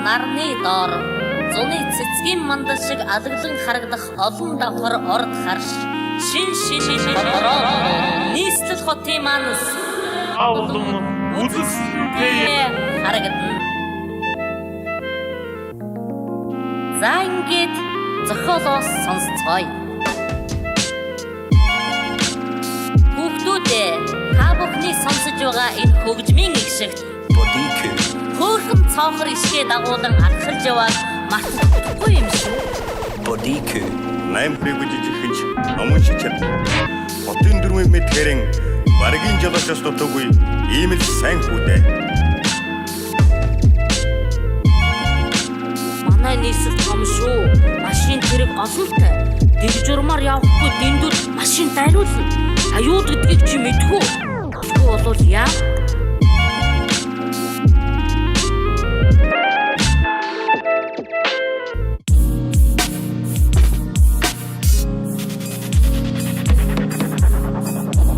Нарны доор зуны цэцгийн мандал шиг алаглан харагдах олон давхар орд харш шин шин шин бороо нийслэл хотын маань Авлан үзэсгэлэнтэй харагдана. За ингээд зохиолоос сонсцгоё. Хүүхдүүдээ, та бүхний сонсож байгаа энэ хөгжмийн эгшигт Бодик хөөхөн цоохор ишгээ дагуулan алхалж яваад мартахгүй юм шүү. Бодик 8 хүрээгүй жижигхэн ч ном уншиж чадна. Хотын дүрмийг мэдхээрэн баргийн жолоочоос дутуугүй ийм л сайн хүүдээ. Манай нийслэл том шүү. Машин тэрэг олонтой. Дэг журмаар явахгүй дэндүүд машин дайруулна. Аюул гэдгийг чи мэдэх үү? Тэгэхгүй болвол яа?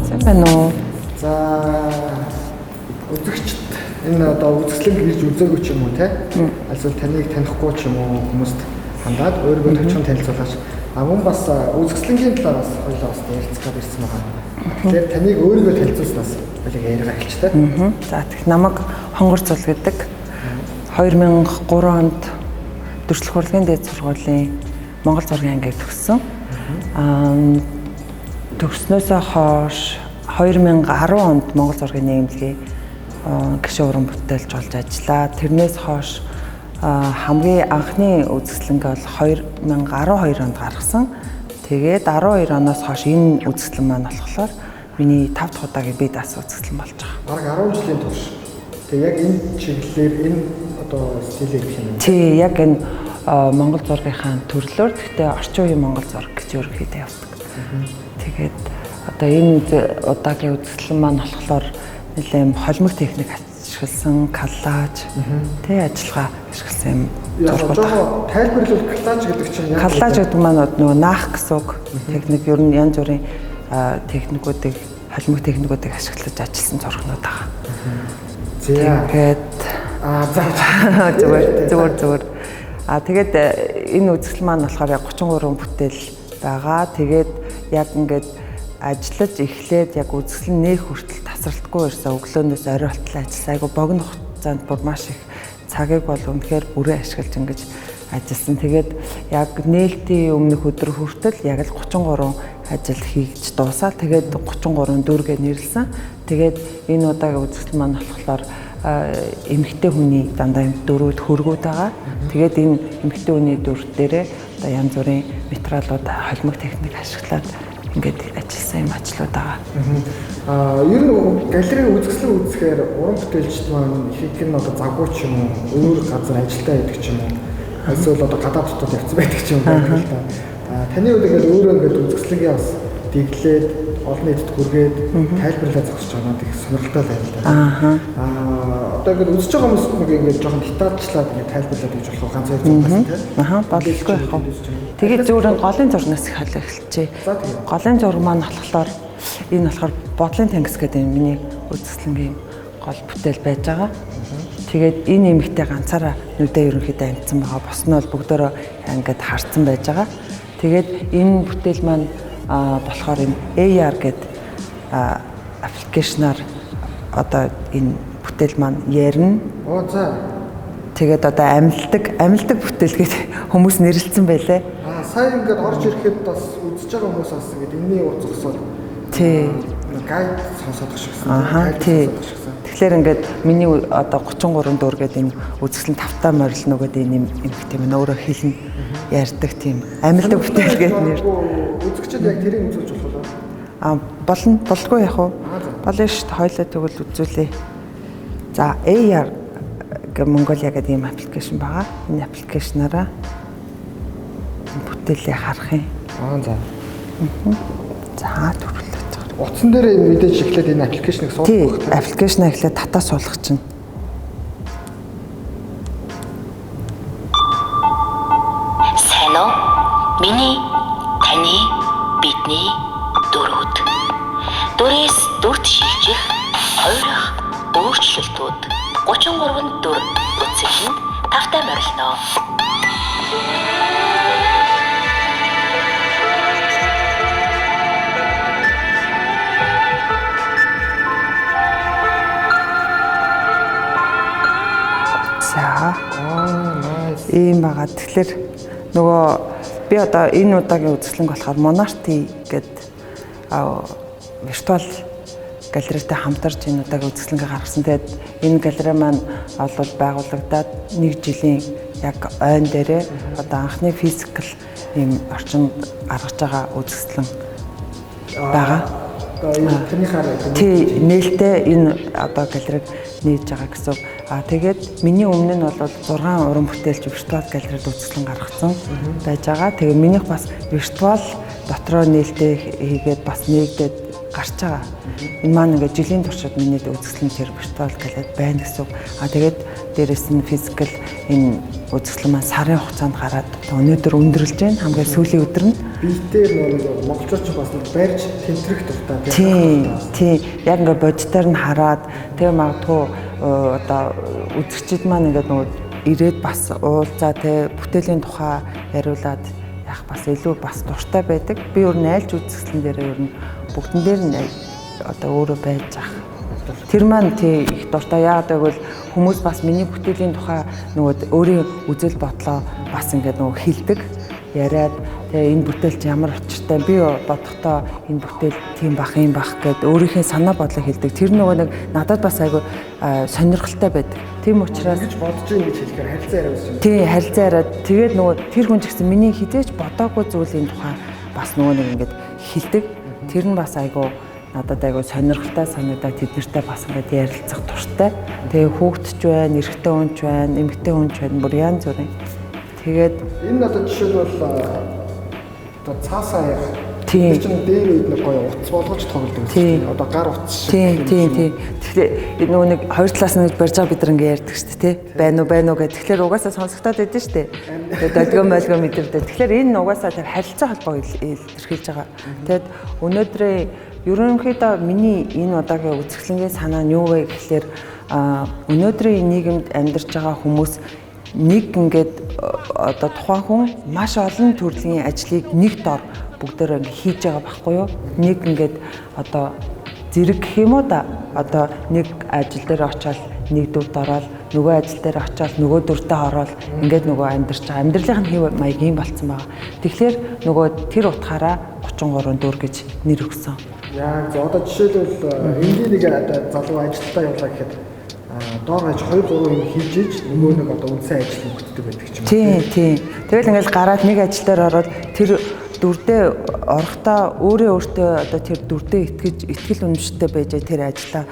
Сайн байна уу? За, үзэгчд энэ одоо үзэсгэлэнг ирж үзээгүй ч юм уу те, альсвал таныг танихгүй ч юм уу хүмүүст хандаад өөрийгөө товчхон танилцуулаач. А мөн бас үзэсгэлэнгийн талаар бас хоёулаа бас ярилцах гээд ирсэн байгаа. Тэгэхээр таныг өөрийгөө танилцуулснаас хоёулаа яриагаа эхэлж те. За, тэгэх намайг Хонгор Зул гэдэг. 2003 онд Дүрслэх урлагийн дээд сургуулийн Монгол зургийн ангийг төгссөн. Аа, төгснөөсөө хойш 2010 онд Монгол зургийн нийгэмлэгийн гишүүн уран бүтээлч болж ажиллаа. Тэрнээс хойш хамгийн анхны үзэсгэлэнгээ бол 2012 онд гаргасан. Тэгээд 12 оноос хойш энэ үзэсгэлэн маань болохоор миний 5 дахь удаагийн бие даасан үзэсгэлэн болж байгаа. Бараг 10 жилийн турш. Тэгээ яг энэ чиглэлээр энэ одоо стилийг гэх юм. Тий, яг энэ Монгол зургийнхаа төрлөөр, гэхдээ орчин үеийн Монгол зураг гэж ерөнхийдөө явдаг. Тэгээд одоо энэ удаагийн үзэсгэлэн маань болохоор нэлээн холимог техник ашигласан, коллаж, тий, ажиллагаа ашигласан юм Яг зургууд байна. жоохон тайлбарлавал коллаж гэдэг чинь яг Коллаж гэдэг маань нөгөө наах гэсэн үг. Техник ер нь янз бүрийн техникүүдийг, холимог техникүүдийг ашиглаж ажилласан зургнууд байгаа. За. Тэгээд Аа, за. зүгээр. А тэгээд энэ үзэсгэлэн маань болохоор яг 33 бүтээл байгаа. Тэгээд яг ингээд ажиллаж эхлээд яг үзэсгэлэн нээх хүртэл тасралтгүй ирсэн. Өглөөнөөс орой болтол ажилласан. Айгу богино хугацаанд бүр маш их цагийг бол үнэхээр бүрэн ашиглаж ингэж ажилласан. Тэгээд яг нээлтийн өмнөх өдөр хүртэл яг л 33 ажил хийж дуусаад тэгээд 33 дүүргээ нэрлсэн. Тэгээд энэ удаагийн үзэсгэлэн маань болохоор эмэгтэй хүний дандаа юм дөрүүд хөргүүд байгаа. Тэгээд энэ эмэгтэй хүний дүр дээрээ одоо янз бүрийн материалууд, холимог техник ашиглаад ингээд ажилласан юм ажлууд байгаа. Аа, ер нь галерей үзэсгэлэн үзэхээр уран бүтээлчд маань ихэнх нь одоо завгүй ч юм уу, өөр газар ажилдаа байдаг ч юм уу, эсвэл одоо гадаад дотоод явцсан байдаг ч юм байдаг л да. Аа, таны хувьд ингээд өөрөө ингээд үзэсгэлэнгээ бас дэглээд олон нийтэд хүргээд тайлбарлаа зогсож байгаа надад их сонирхолтой байна л да. Аа, одоо ингээд үзэж байгаа хүмүүс нэг ингээд жоохон детальчлаад ингээд тайлбарлаад өгч болох ганц хоёр зургаас те. Аха, бололгүй яах вэ? Тэгээд зүгээр энэ голын зурнаас их хол эхэлчихье. За, тэгээ. Голын зураг маань болохоор энэ болохоор бодлын тэнгис гэдэг энэ миний үзэсгэлэнгийн гол бүтээл байж байгаа. Тэгээд энэ эмэгтэй ганцаараа нүдэ ерөнхийдөө амтсан байгаа. Бос нь бол бүгдөө ингээд харцсан байж байгаа. Тэгээд энэ бүтээл маань болохоор энэ AR гэдэг аппликейшнаар одоо энэ бүтээл маань ярина. Оо, за. Тэгээд одоо амьлдаг бүтээл гээд хүмүүс нэрлэлсэн байлээ. Аа, сая ингээд орж ирэхэд бас үзэж байгаа хүмүүс бас ингээд энэний уур зогсоол Тий. гайд сонсоод шигсэн. Аха, тий. Тэгэхээр ингээд миний одоо 33 дүүр гэдэг энэ үзэсгэлэн тавтаа морилно гэдэг энэ эмэгтэй минь өөрөө хэлнэ, ярьдаг тийм амьлдаг бүтээл гээд нэр. Үзэгчид яг тэрийг үзүүлж болох уу? А, болно, болгүй яах вэ? Болно шүү дээ. Хоёлаа тэгвэл үзүүлээ. За, AR гэх Монголиа гэдэг ийм аппликейшн байгаа. Энэ аппликейшнаараа бүтээлээ харах юм. Аа, за. За, төрөлөө. Утсан дээр мэдээж эхлээд энэ аппликейшнийг Тий, суулгах тийм. аппликейшнаа эхлээд татаа суулгах чинь. Сайн уу? Миний, таны, бидний дөрүүд. Дөрөөс дүрд шилжих, хойрох өөрчлөлтүүд. 33 4 үзэсгэлэнд тавтай морилно. За. Аа, nice. Ийм байгаа. Тэгэхээр нөгөө би одоо энэ удаагийн үзэсгэлэнг болохоор Monarty гэдэг виртуал галерейтэй хамтарч энэ удаагийн үзэсгэлэнгээ гаргасан. Тэгээд энэ галерей маань бол байгуулагдаад нэг жилийн яг ойн дээрээ одоо анхны физикал ийм орчинд гаргаж байгаа үзэсгэлэн байгаа. Одоо энэ таныхаар Тий, нээлттэй энэ одоо галерейг нээж байгаа гэсэн. А тэгээд миний өмнө нь бол 6 уран бүтээлч виртуал галерейд үзэсгэлэн гаргацсан байж байгаа. Тэгээ минийх бас виртуал дотроо нээлттэй хийгээд бас нээгдээд гарч байгаа. Энэ маань ингээд жилийн туршид миний үзэсгэлэн тэр виртуал галерейд байна гэсэн. А тэгээд дээрэс нь физикал энэ үзэсгэлэн маань сарын хугацаанд гараад өнөөдөр өндөрлөж байна. Хамгийн сүүлийн өдөр нь биетэй нэг монголчууд ч бас нэг барьж тэмтрэх дуртай тийм. Тийм. Яг ингээд бодитоор нь хараад тэгээ магадгүй одоо үзэгчид маань ингээд нөгөө ирээд бас уулзаа те бүтээлийн тухай яриулаад яах бас илүү бас дуртай байдаг. Би өөр нь айлж үзэсгэлэн дээрээ ер нь бүгдэн дээр нь одоо өөрөө байж ах. Тэр маань тий их дуртай. Яагаад гэвэл хүмүүс бас миний бүтээлийн тухай нөгөө өөрийн үзэл бодлоо бас ингээд нөгөө хилдэг яриад тэгээ энэ бүтээл чи ямар учиртай би бодохдоо энэ бүтээл тийм бах юм бах гэд өөрийнхөө санаа бодлоо хэлдэг. Тэр нөгөө нэг надад бас айгүй сонирхолтой байдаг. Тийм учраас ингэж бодож ийн гэж хэлэхээр харилцаа яриа байсан. Тий, харилцаа яриад тэгээд нөгөө тэр хүн ч гэсэн миний хизээч бодоогүй зүйлийн тухай бас нөгөө нэг ингээд хэлдэг. Тэр нь бас айгүй надад айгүй сонирхолтой санагдаад тэд нартай бас ингээд ярилцах дуртай. Тэгээ хүүхэд ч байна, эрэгтэй хүн ч байна, эмэгтэй хүн ч байна, бүр янз бүрийн. Тэгээд энэ одоо жишээлбэл одоо цаасаа яг Тийм. Тэр чинь дээр үед нэг гоё утас болгож тоглодог Тийм. гэсэн. Одоо гар утас шиг. Тийм, тийм, тийм. Тэгэхээр нөгөө нэг хоёр талаас нь барьж байгаа бид нар ингээ ярьдаг шүү дээ, тий? Байна уу, байна уу гэх. Тэгэхээр угаасаа сонсогдоод байдсан шүү дээ. Тэгээд долгион молгион мэдэрдэг. Тэгэхээр энэ угаасаа тэр харилцаа холбоог илэрхийлж байгаа. Тэгэд өнөөдрийн ерөнхийдөө миний энэ удаагийн үзэсгэлэнгийн санаа нь юу вэ гэхлээр өнөөдрийн нийгэмд амьдарч байгаа хүмүүс нэг ингээд одоо тухайн хүн маш олон төрлийн ажлыг нэг дор бүгдээрээ ингээд хийж байгаа байхгүй юу? Нэг ингээд одоо зэрэг гэх юм уу да. Одоо нэг ажил дээр очиад нэг дүрд ороод нөгөө ажил дээр очиад нөгөө дүрдээ ороод ингээд нөгөө амьдарч байгаа. Амьдралынх нь хэв маяг юм болцсон байгаа. Тэгэхээр нөгөө тэр утгаараа 33 дүр гэж нэр өгсөн. Яг зөв. Одоо жишээлбэл энгийн нэг одоо залуу ажилдаа явлаа гэхэд доор хаяж 2 3 юм хийж иж нөгөө нэг одоо үндсэн ажил мөгддөг байдаг ч юм. Тийм, тийм. Тэгэл ингээл гараад нэг ажил дээр ороод тэр дүрдээ орохдоо өөрөө өөртөө одоо тэр дүрдээ итгэж итгэл үнэмштэй байж тэр ажлаа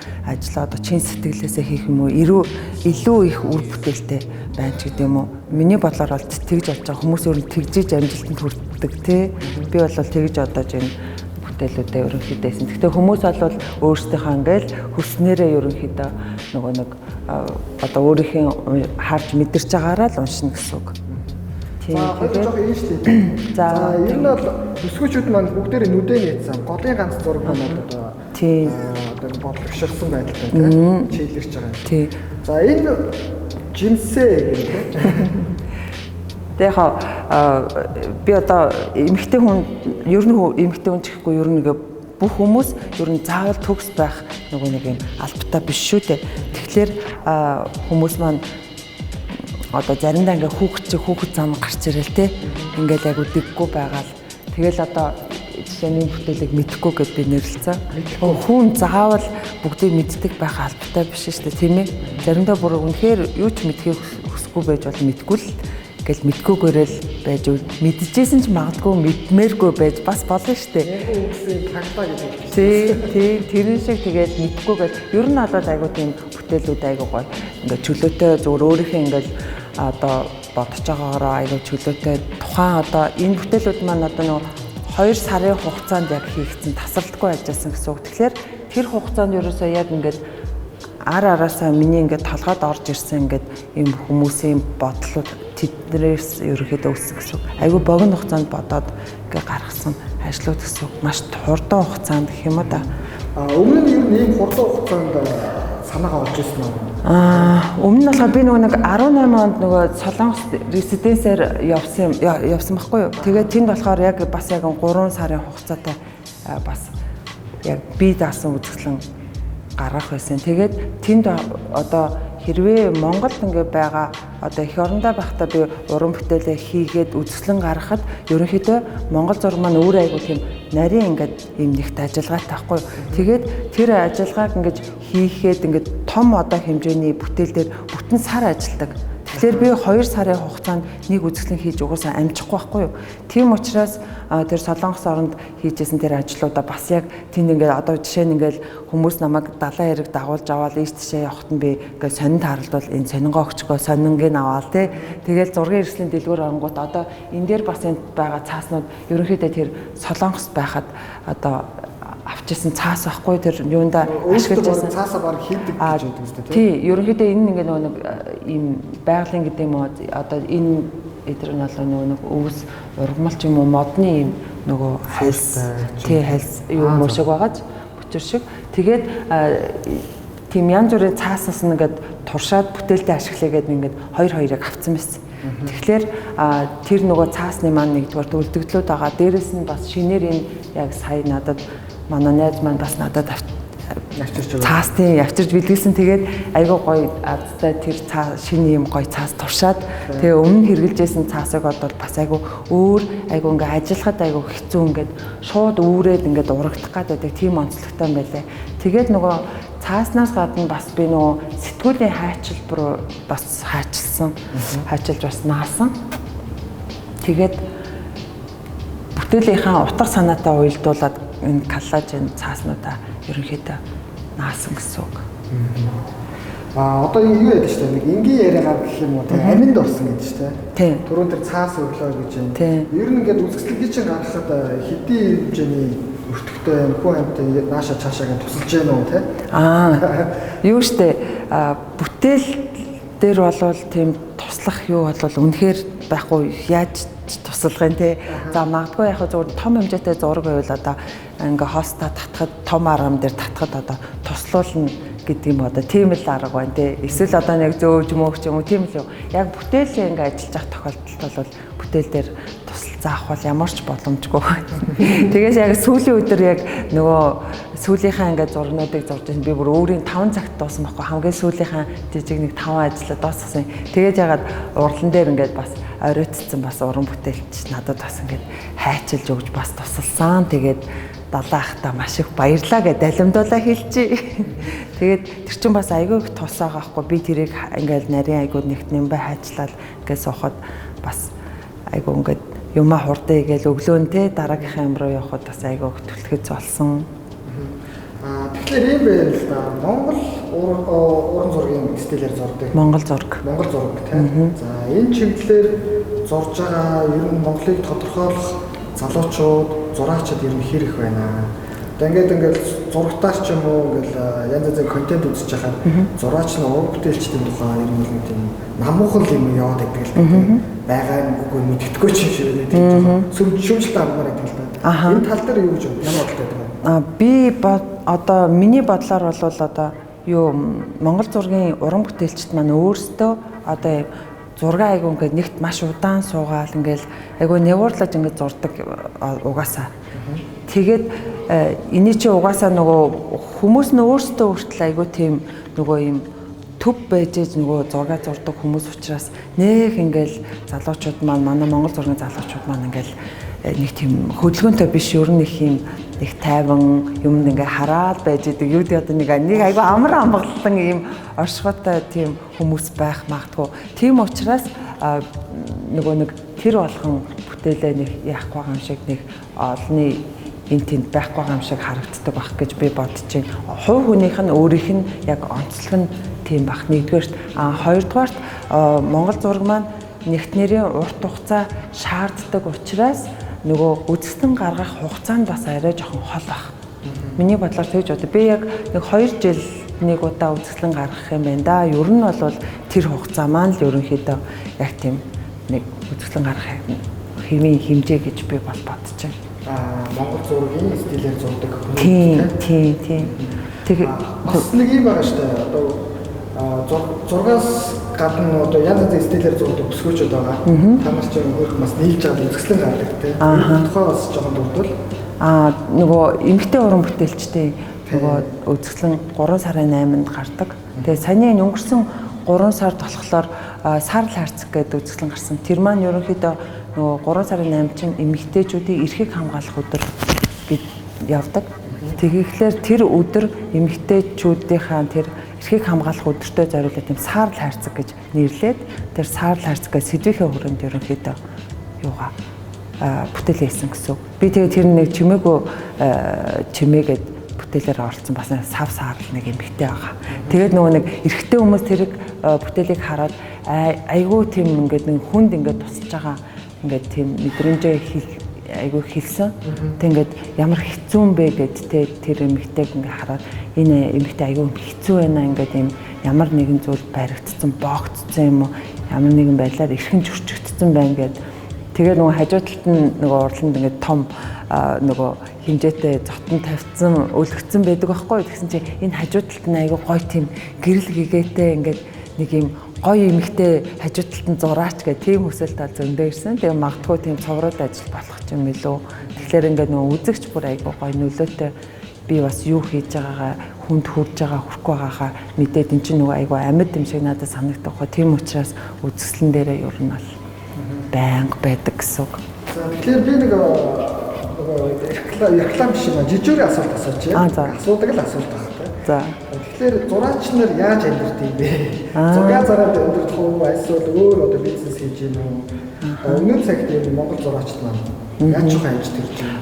одоо чин сэтгэлээсээ хийх юм уу? Илүү их үр бүтээлтэй байна ч гэдэг юм уу? Миний бодлоор бол тэгж болж байгаа. Хүмүүс өөр нь тэгжиж амжилтанд хүрдэг тий. Би бол тэгж бодож энэ бүтээлүүдээ ерөнхийдөө хийсэн. Гэхдээ хүмүүс бол өөрсдийнхөө ингээл хүснээрээ ерөнхийдөө нөгөө нэг одоо өөрийнхөө харж мэдэрч байгаараа л уншина гэсэн үг. Тийм. За хоёр жоох юм шүү дээ. За ер нь бол өсгөөчүүд маань бүгдээрээ нүдэ нээсэн. Голын ганц зураг маань одоо тийм одоо бодлогширсан байдалтай тийм чийлэрч байгаа юм. Тийм. За энэ жимсээ гэх тийм. Тэгээ яг би одоо эмэгтэй хүн ер нь эмэгтэй хүн ч гэхгүй ер нь ингээ бүх хүмүүс ер нь заавал төгс байх нөгөө нэг юм албатай биш шүү дээ. Тэгэхээр хүмүүс маань одоо заримдаа ингээ хүүхэд чи хүүхэд зам гарч ирэл те. Ингээл айгу дэггүй байгаа л. Тэгэл одоо жишээ нь бүтээлийг мэдэхгүй гэд би нэрлэлцэн. Хүн заавал бүгдийг мэддэг байх албатай биш шүү дээ, тийм ээ. Заримдаа бүр үнэхээр юу ч мэдхийг хүсэхгүй байж бол мэдгүй л гэл мэдгүйгээрэл байж мэдчихсэн ч магадгүй мэдмээргүй байж бас болно шүү дээ. Тагтаа гэж хэлдэг. Тий, тий, тэрэн шиг тэгээд мэдгүй гэж ер нь бол айгуу тийм бүтээлүүд айгуу гоё. Ингээд чөлөөтэй зүгээр өөрийнхөө ингээд одоо бодож байгаагаараа айгуу чөлөөтэй тухайн одоо энэ бүтээлүүд маань одоо нөгөө 2 сарын хугацаанд яг хийгдсэн тасралтгүй ажилласан гэсэн үг. Тэгэхээр тэр хугацаанд ерөөсөө яг ингээд ар араасаа миний ингээд толгойд орж ирсэн ингээд ийм хүмүүсийн бодлууд тэднээс ерөнхийдөө өссөн гэсэн үг. Айгүй богино хугацаанд бодоод ингээд гаргасан ажлууд гэсэн үг. Маш хурдан хугацаанд гэх юм уу да. А өмнө нь ер нь ийм хурдан хугацаанд санаагаа олж ирсэн үү? Өмнө нь болохоор би нөгөө нэг 18 онд нөгөө Солонгос резиденсээр явсан байхгүй юу. Тэгээд тэнд болохоор яг бас яг 3 сарын хугацаатай бас яг бие даасан үзэсгэлэн гаргах байсан. Тэгээд тэнд одоо хэрвээ Монголд ингээ байгаа одоо эх орондоо байхдаа би уран бүтээлээ хийгээд үзэсгэлэн гаргахад ерөнхийдөө Монгол зураг маань өөр айгуу тийм нарийн ингээд ийм нэгт ажиллагаатай байхгүй юу. Тэгээд тэр ажиллагааг ингэж хийхэд ингээд том одоо хэмжээний бүтээл дээр бүтэн сар ажилладаг. Тэгэхээр би 2 сарын хугацаанд нэг үзэсгэлэн хийж угаасаа амжихгүй байхгүй юу. Тийм учраас тэр Солонгос оронд хийжсэн тэр ажлуудаа бас яг тэнд ингээд одоо жишээ нь ингээд хүмүүс намайг далайн эрэг дагуулж аваад ийш тийшээ явахад нь би ингээд сонин тааралдвал энэ сонингоо өгчгөө сонингийг аваал тий. Тэгэл зургийн эрслийн дэлгүүр оронгууд одоо энэ дээр бас энд байгаа цааснууд ерөнхийдөө тэр Солонгос байхад одоо авчихсан цаас байхгүй тэр юунда ашиглаж байсан цаасаа баг хийдэг гэж байдаг үстэй тий. Ерөнхийдөө энэ ингээ нөгөө нэг ийм байгалийн гэдэг юм уу одоо энэ эдгээр нь болоо нөгөө нэг өвс ургамал ч юм уу модны ийм нөгөө хальс тий хальс юм шиг байгааз бүчэр шиг. Тэгээд тийм янз бүрийн цааснаас нь ингээд туршаад бүтээлдээ ашиглая гэдэг ингээд хоёр хоёрыг авцсан байсан. Тэгэхээр тэр нөгөө цаасны маань нэгдүгээр үлдэгдлүүд байгаа. Дээрэс нь бас шинээр энэ яг сая надад манай найз маань бас надад авчирч цаасны авчирч бэлгэлсэн. Тэгээд айгүй гоё азтай тэр цаа шинэ юм гоё цаас туршаад тэгээ өмнө хэрэгжилжсэн цаасыг бодвол бас айгүй өөр айгүй ингээ ажиллахад айгүй хэцүү ингээд шууд үүрээд ингээд урагдах гад байдаг тийм онцлогтой юм байлаа. Тэгээд нөгөө цааснаас гадна бас би нөгөө сэтгүүлийн хайчил руу бас хайчилсан. Хайчилж бас наасан. Тэгээд бүтээлийнхаа утга санаатай уялдуулаад энэ коллаж энэ цааснуудаа ерөнхийдөө наасан гэсэн үг. Одоо юу яадаг шүү дээ. Нэг энгийн яриагаар гэх юм уу тийм аминд орсон гэдэг шүү дээ. Тийм. Түрүүн тэр цаас өглөө гэж юм. Ер нь ингээд үзэсгэлэнгийн чинь гаргахад хэдийн хэмжээний өртөгтэй хүн амьтан нааша цаашаа гэж тусалж гэнэ үү те? Юу штэ бүтээл дээр болвол тийм туслах юу болвол үнэхээр байхгүй яаж туслах юм те. За магадгүй яг зөвхөн том хэмжээтэй зураг байвал одоо ингээ хоста татхад том аргам дээр татхад одоо туслуулна гэдэг юм одоо тийм л арга байна те. Эсвэл одоо нэг зөөж мөөх ч юм уу тийм л юу. Яг бүтээлээ ингээ ажиллаж явах тохиолдолд бол бүтээл дээр тусалцаа авах бол ямар ч боломжгүй. Тэгээс яг сүүлийн өдөр яг нөгөө сүүлийнхаа ингээ зургнуудыг зурж байсан. Би бүр өөрийн 5 цагт дууссан байхгүй. Хамгийн сүүлийнхаа жижиг нэг 5 ажиллаа дуусгасан. Тэгээд ягаад урлан дээр ингээд бас оройтцсан бас уран бүтээлч надад бас ингээд хайчилж өгч бас тусалсан. Тэгээд далаа ахта маш их баярлаа гэж далимдуулаа хэлчихье. Тэгээд тэр чинь бас айгүй их тус байгаа хгүй. Би тэрийг ингээд нарийн айгүй нэгт нэмбэ хайчлал ингээд суухад бас айгүй ингээд юмаа хурдээ гээл өглөө нь те дараагийнхаа юм руу явхад бас айгүй их түлхэц болсон. Тэгэхээр ийм байна л да. Монгол уран зургийн стилээр зурдаг. Монгол зураг. Монгол зураг тийм. За энэ чиглэлээр зурж байгаа ер нь Монголыг тодорхойлох залуучууд, зураачид ер нь хэр их байна. Одоо ингээд зурагтаар ч юм уу ингээд янз янзын контент үзэж байхад зураач нь уран бүтээлчдийн тухай ер нь нэг тийм намуухан юм яваад байдаг л да. Байгаа юм үгүй мэддэхгүй ч юм шиг байна тийм жоохон шүүмжлэлт аргамаар байдаг л да. Энэ тал дээр юу гэж ямар бодолтой байдаг вэ? Би одоо миний бодлоор бол одоо юу Монгол зургийн уран бүтээлчд маань өөрсдөө одоо зураг айгуу ингээд нэгт маш удаан суугаал ингээд айгуу нявуурлаж ингээд зурдаг угаасаа. Тэгээд эний чи угаасаа нөгөө хүмүүс нь өөрсдөө хүртэл айгуу тийм нөгөө юм төв байж ээж нөгөө зураг зурдаг хүмүүс учраас нэх ингээд залуучууд маань манай Монгол зургийн залуучууд маань ингээд нэг тийм хөдөлгөөнтэй биш ер нь их юм нэг тайван юмд ингээ хараад байж идэг. Юу гэдэг одоо нэг айгүй амар амгалан ийм оршихуйтай тийм хүмүүс байх магадгүй. Тийм учраас нөгөө нэг тэр болгон бүтээлээ нэг яахгүй байгаа юм шиг нэг олонний энэ тэнд байхгүй байгаа юм шиг харагддаг байх гэж би бодож байна. Хувь хүнийх нь өөрийнх нь яг онцлог нь тийм байх. Нэгдүгээрт, хоёрдугаарт Монгол зураг маань нэгтнэрийн урт хугацаа шаарддаг учраас нөгөө үзэсгэлэн гаргах хугацаа нь бас арай жоохон хол байх. Миний бодлоор тэгж бодоо. Би яг нэг 2 жил нэг удаа үзэсгэлэн гаргах юм байна да. Ер нь бол тэр хугацаа маань л ерөнхийдөө яг тийм нэг үзэсгэлэн гаргах хэвийн хэмжээ гэж би бол бодож байна. Монгол зургийн стилээр зурдаг хүмүүс тийм. Тэгээ бас нэг юм байгаа шүү дээ. Одоо зургаас гадна одоо янз янзын стилээр зурдаг өсгөөчүүд байгаа. Та нар ч өөрөх бас нийлж байгаа үзэсгэлэн гаргадаг те. Тухай бас жоохон дурдвал нөгөө эмэгтэй уран бүтээлчдийн нөгөө үзэсгэлэн 3 сарын 8-нд гардаг. Тэгээ саяны энэ өнгөрсөн 3 сард болохоор сарл хайрцаг гэдэг үзэсгэлэн гарсан. Тэр маань ерөнхийдөө нөгөө 3 сарын 8 чинь эмэгтэйчүүдийн эрхийг хамгаалах өдөр гэж явдаг. Тэгэхээр тэр өдөр эмэгтэйчүүдийнхаа тэр эрхийг хамгаалах өдөртөө зориулаад тийм саарл хайрцаг гэж нэрлээд тэр саарл хайрцаг гэж сэдвийнхээ хүрээнд ерөнхийдөө юугаа бүтээл хийсэн гэсэн. Би тэгээ тэр нэг чимээгөө чимээгээд бүтээлээр оролцсон бас сав саарл нэг эмэгтэй байгаа. Тэгээд нөгөө нэг эрэгтэй хүмүүс тэрэг бүтээлийг хараад айгүй тийм ингээд нэг хүнд ингээд тусалж байгаа ингээд тийм мэдрэмжээ айгүй хэлсэн. Тэг ингээд ямар хэцүү юм бэ гэд тэ тэр эмэгтэйг ингээд хараад энэ эмэгтэй айгүй хэцүү байна ингээд юм ямар нэгэн зүйл баригдсан, боогдсон юм уу ямар нэгэн байдлаар эрхэн зөрчигдсөн байна гэд. Тэгээ нөгөө хажуу талд нь нөгөө урланд ингээд том нөгөө хэмжээтэй зотон тавьсан, өлгцэн байдаг байхгүй. Тэгсэн чинь энэ хажуу талд нь айгүй гоё тийм гэрэл гэгээтэй ингээд нэг юм гоё эмэгтэй хажуу талд нь зураач гэх тийм хүсэл тал зөндөө ирсэн. Тэгээ магадгүй тийм цоврууд ажил болох юм билүү. Тэгэхээр ингээд нөгөө үзэгч бүр айгүй гоё нөлөөтэй би бас юу хийж байгаагаа хүнд хүрж байгаа хүрхгүй байгаагаа мэдээд эн чинь нөгөө айгүй амьд юм шиг надад санагдах хөө. Тийм учраас үзэсгэлэн дээрээ ер нь бол байнга байдаг гэсэн үг. За тэгэхээр би нэг нөгөө реклам биш юм а жижүүрийн асуулт асууж байна. Асуудаг л асуулт байна. За. Тэгэхээр зураач нар яаж амьдардаг юм бэ? Зураг зараад амьдардаг уу? Эсвэл өөр одоо бизнес хийж гин үү? Өнөө цагт энэ Монгол зураачд маань яаж ухаан амжид төрж байна?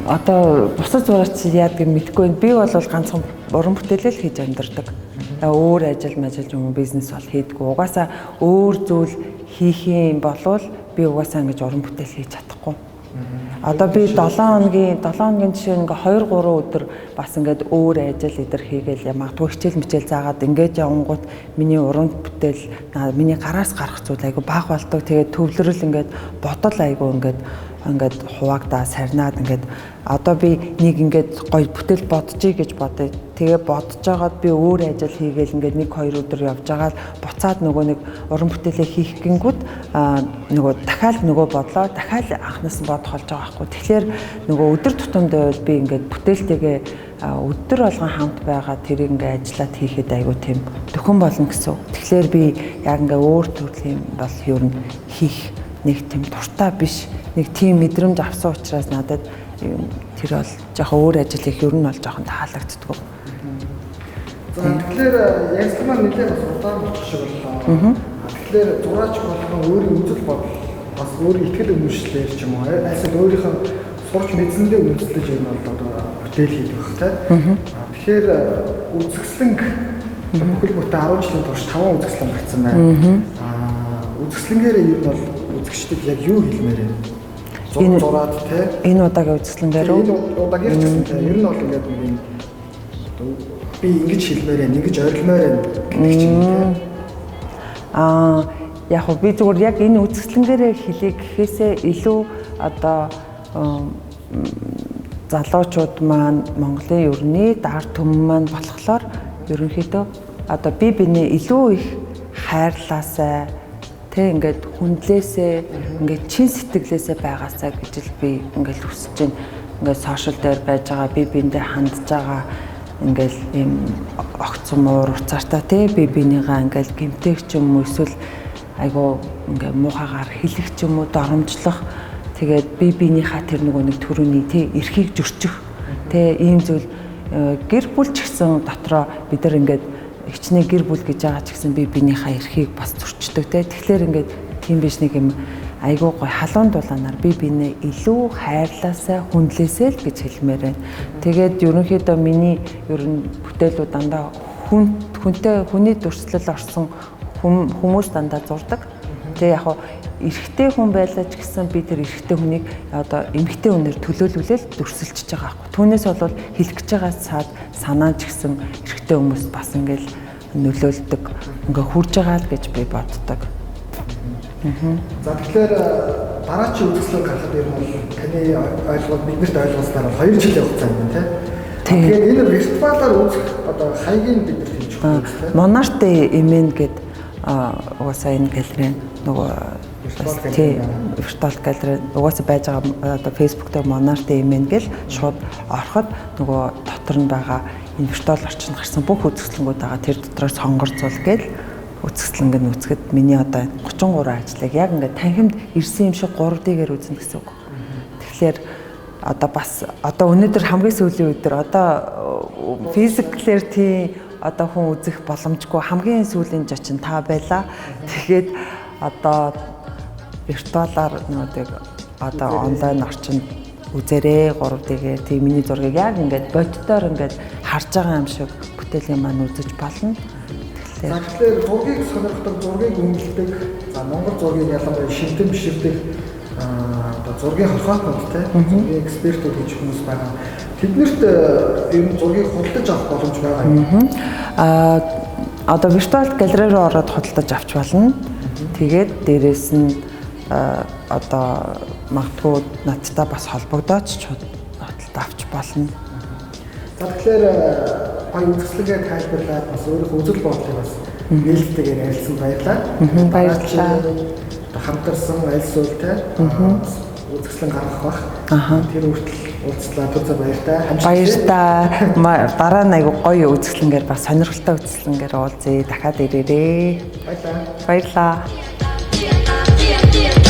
Одоо бусад зураач яадаг юм мэдэхгүй байна. Би бол ганцхан уран бүтээлэл хийж амьдардаг. Өөр ажил мажил юм уу бизнес бол хийдэггүй. Угаасаа өөр зүйл хийх юм болвол би угаасаа ингэж уран бүтээл хийж чадахгүй. Одоо би 7 хоногийн жишээ ингээ 2 3 өдөр бас ингээд өөр ажил эдэр хийгээл магадгүй хичээл мичээл заагаад ингээд явангууд миний уран бүтээл миний гараас гарах зүйл айгу бага болдог. Тэгээд төвлөрөл ингээд бодол айгу ингээд хуваагдаа сарнаад ингээд одоо би нэг ингээд гоё бүтээл бодчихъя гэж бодъё. Тэгээ бодож байгаад би өөр ажил хийгээл ингээд 1 2 өдөр явж байгаа л буцаад нөгөө нэг уран бүтээлээ хийх гингүүд нөгөө дахиад нөгөө бодлоо дахиад анхнаас нь бодох болж байгаа байхгүй. Тэгэхээр нөгөө өдөр тутамд байвал би ингээд бүтээлтэйгээ өдөр болгон хамт байгаа тэрийг ингээд ажиллаад хийхэд айгүй тийм дөхөн болно гэсэн. Тэгэхээр би яг ингээд өөр төрлийн бол ер нь хийх нэг тийм дуртай биш. Нэг тийм мэдрэмж авсан учраас надад тэр бол жоохон өөр ажил хийх ер нь бол жоохон таалагддаггүй. За тэгэхээр янзлан маань нэлээд бас удаан болчих шиг боллоо. Тэгэхээр зураач болгон өөрийн үзэл бодол бас өөрийн итгэл үнэмшлэр ч юм уу альсвал өөрийнхөө сурч мэдсэндээ үндэслэж энэ бол одоо бүтээл хийх байх тийм. Тэгэхээр үзэсгэлэнг бүхэл бүтэн 10 жилийн турш 5 үзэсгэлэн гарсан байна. Үзэсгэлэнгээр ер нь бол үзэгчдэд яг юу хэлмээр вэ? Зураг зураад те. Энэ удаагийн үзэсгэлэнгээр үү? Энэ удаагийн ч гэсэн те. Ер нь бол ингээд нэг юм би ингэж хэлмээр байна, ингэж орилмоор байна гэдэг ч юм те. Яг хөө би зүгээр яг энэ үзэсгэлэнгээрээ хэлье гэхээсээ илүү одоо залуучууд маань Монголын ерний даар түмэн маань болохоор ерөнхийдөө одоо би бинээ илүү их хайрлаасай тэ ингээд хүндлээсээ ингээд чин сэтгэлээсээ байгаасаа гэж л би ингээд хүсэж байна. Ингээд сошиал дээр байж байгаа би биэндээ хандж байгаа ингээд ийм огцом уур уцаартай тэ би биенийгаа ингээд гэмтэх ч юм уу эсвэл айгуу ингээд муухайгаар хэлэх ч юм уу доромжлох тэгээд би биенийхаа тэр нөгөө нэг төрөний тэ эрхийг зөрчих тэ ийм зүйл гэр бүл ч гэсэн дотроо бид нар ингээд хичнээн гэр бүл гэж байгаа ч гэсэн би биенийхээ эрхийг бас зөрчдөг те. Тэгэхээр ингээд тийм биш нэг юм айгуу гой халуун дулаанаар би биенээ илүү хайрлаасаа хүндлээсээ л гэж хэлмээр байна. Тэгээд ерөнхийдөө миний ер нь бүтээлүүд дандаа хүнтэй хүний дүрслэл орсон хүмүүс дандаа зурдаг. Тэгээ яг хуу эрэгтэй хүн байлаа ч гэсэн би тэр эрэгтэй хүнийг одоо эмэгтэй хүнээр төлөөлүүлэл дүрсэлчихэж байгаа байхгүй. Түүнээс бол хэлэх гэж байгаа цаад санаа ч гэсэн эрэгтэй хүмүүс бас ингээл нөлөөлдөг, ингээ хурж байгаа л гэж би боддог. За тэгэхээр дараачийн үзэсгэлэн гарахад ер нь бол таны ойлголт биднэрт ойлгосноор 2 жилийн хугацаа юм тийм. Тэгэхээр энэ виртуалаар үзэх одоо хаягийг бид нар хэмжих үү? Monarte MN гээд угаасаа энэ галерей нөгөө тий виртуал галерей угаасаа байж байгаа, одоо Facebook дээр Monarte MN гэл шууд ороход нөгөө дотор нь байгаа энэ виртуал орчинд гарсан бүх үзэсгэлэнгүүд байгаа. Тэр дотроос сонгорцуул гэл үзэсгэлэнг нь үзэхэд миний одоо 33 ажлыг яг ингээд танхимд ирсэн юм шиг 3D-гээр үзнэ гэсэн үг. Тэгэхээр одоо бас одоо өнөөдөр хамгийн сүүлийн өдөр, одоо физиклээр тий одоо хүн үзэх боломжгүй, хамгийн сүүлийн жочин та байла. Тэгээд одоо виртуалаар нөгөө одоо онлайн орчинд үзээрэй, 3D-гээр тий миний зургийг яг ингээд боддоор ингээд харж байгаа юм шиг бүтээлийн маань үзэж болно. За, тэгэхээр зургийг сонирхдог, зургийг үнэлдэг, за Монгол зургийг ялангуяа шимтэн биширдэг одоо зургийн хорхоотнууд те, зургийн экспертүүд гэж хүмүүс байгаа. Тэднэрт ер нь зургийг худалдаж авах боломж байгаа юм. Одоо виртуал галерей руу ороод худалдаж авч болно. Тэгээд дээрэс нь одоо магадгүй надтай бас холбогдоод ч худалдаа авч болно. За, тэгэхээр гоё үзэсгэлэнгээ тайлбарлаад, бас өөрийнхөө үзэл бодлыг бас нээлттэйгээр ярилцсан, баярлалаа. Баярлалаа. Хамтарсан аль суултай үзэсгэлэн гаргах бах. Тэр хүртэл уулзлаа. Түр зур баяртай. Баяртай. Дараа нь айгу гоё үзэсгэлэнгээр, бас сонирхолтой үзэсгэлэнгээр уулзъя. Дахиад ирээрээ. Баярлалаа. Баярлалаа. Yeah.